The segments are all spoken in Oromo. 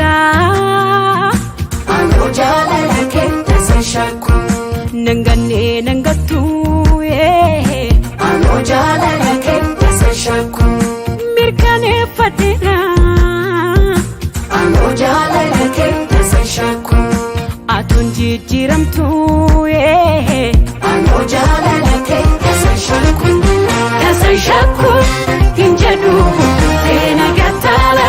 Mirkaneeffadheeraa. Anoo jaalala kee tasa shakku. Nangannee nangattuu. Anoo jaalala kee tasa shakku. Mirkaneeffadheeraa. Anoo jaalala kee tasa shakku. Atuun jijjiiramtuu. Anoo jaalala kee tasa shakku. Tasa shakku hin jedhu teena gattaala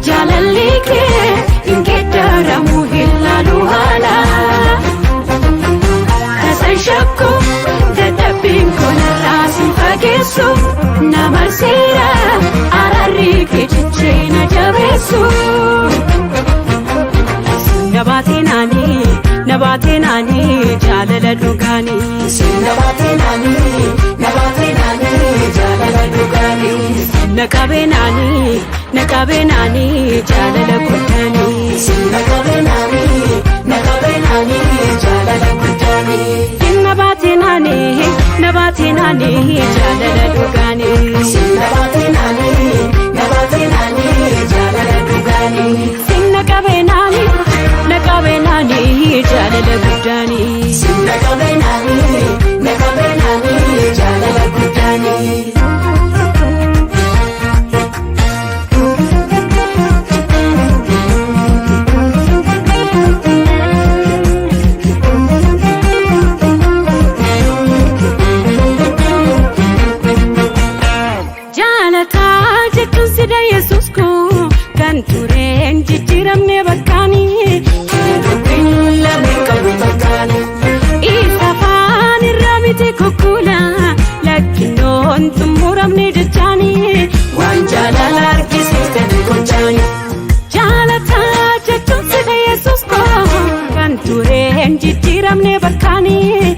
jaalalli kee hin geeddaramu hin laalu haala. Tasa shakku dadhabbiin konarraa sin fageessu nama seera araarri kee cichee na jabeessu. Nabaatee naanii nabaatee naanii jaalala dhugaanii. Nabaatee naanii nabaatee naanii jaalala dhugaanii. Naqabee naanii naqabee naanii jaalala guddaanii. Naqabee naanii naqabee naanii jaalala guddaanii. Nabaatee naanii nabaatee naanii jaalala dhugaanii. Nabaatee naanii nabaatee naanii jaalala dhugaanii. Naqabee naanii naqabee naanii jaalala guddaanii. Naqabee naanii naqabee naanii jaalala guddaanii. Jaalataa jechuun sida Yesuus koo kan tureen jijjiiramne bakkaanii. Dubbiin lameen qabu takkaanii. Isa afaan irraa miti kukkuula lakkinnoon xumuramne jechaanii. Waan jaalala argisiifte ni gochaani. Jaalataa jechuun sida Yesuus koo kan tureen jijjiiramne bakkaanii.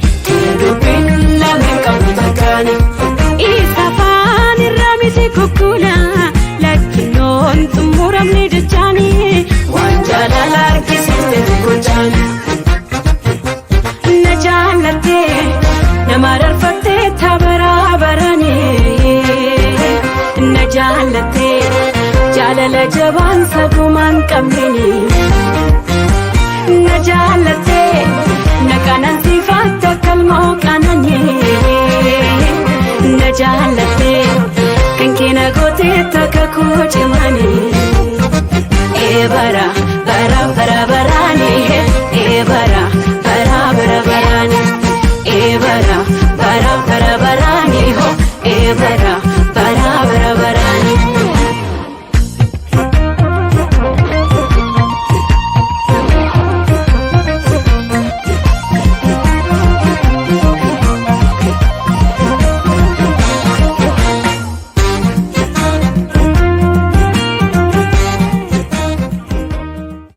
Dubbiin lameen qabu takkaanii. Isa afaan irraa miti kukkuula lakkinnoon xumuramne jechaanii. Waan jaalala argisiifte ni gochaani. Na jaallattee nama darfattee tabaraa baranii. Na jaallattee jaalala jabaan sadumaan qabnini. Na jaallattee na qanansiifatta kalmoo qananii. Na jaallattee kan kee na gootee takka koo cimanii.